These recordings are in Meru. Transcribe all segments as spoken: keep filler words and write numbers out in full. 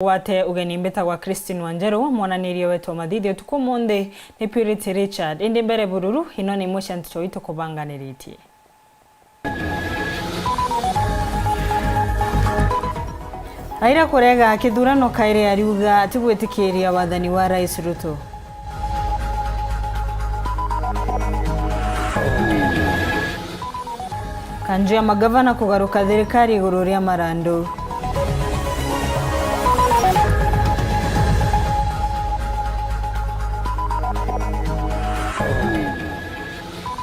Gwate ugeni, mbitagwa Christine Wanjeru, mwananiria wetu wa mathithi utuku umunthi ni Purity Richard. Indi mbere bururu, ino ni imwe cia nteto itukubanganiritie. Raila kurega kithurano kairi, ariuga atigwitikiria wathani wa Rais Ruto. Kanju ya magavana kugaruka thirikari iguru ria marandu.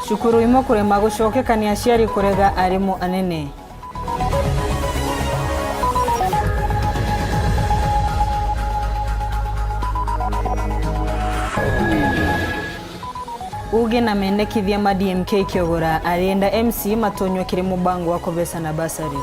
Cukuru imwe kurema gucokekania aciari kurega arimu anene. Uge na mendekithia ma D M K Kiogora, arienda M C matonywe kiri mubango wa kubecana basari.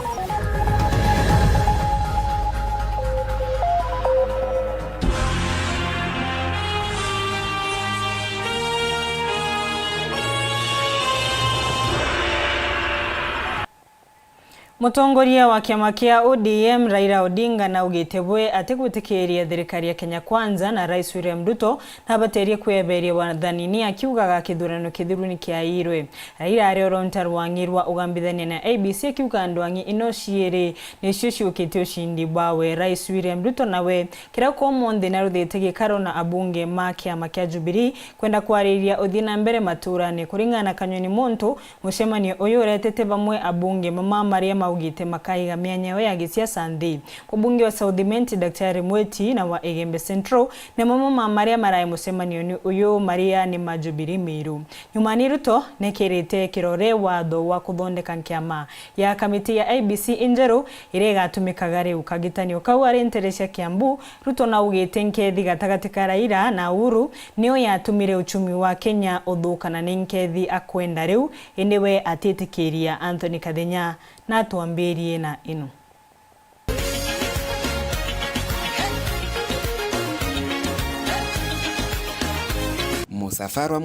Mutongoria wa kiama kia O D M, Raila Odinga, naugite bwe atigwitikiria thirikari ya Kenya Kwanza na Rais William Ruto nabaterie kwieberia wathanini, akiugaga kithurano kithiru ni kiairwe. Raila ari oronta rwang'i rwa ugambithania na I E B C, akiuga ndwang'i ino ciiri nicio ciukite ucindi bwawe. Rais William Ruto nawe kirauko umunthi naruthite gikaro na abunge ma kiama kia Jubilee kwenda kwariria uthii na mbere maturani. Kuringana na Kanyoni Muntu, mucemanio uyu uretete bamwe abunge mama maria maugite makaiga mianya yao ya gisiasa nthi. Mubunge wa South Imenti, Daktari Mweti, na wa Igembe Central, ni mamwe ma maria marae mucemanioni uyu, maria ni ma Jubilee Meru. Nyumani, Ruto nekirite kirore watho wa kuthondeka nkiama ya kamiti ya I E B C injeru iria igatumikaga riu. Kagitanio kau ari ntere cia Kiambu, Ruto naugite nkethi gatagati ka Raila na Uhuru niyo yatumire uchumi wa Kenya uthuka na ni nkethi akwenda riu, indi we atitikiria. Anthony Kathenya natwambirie na ino. Musafara wa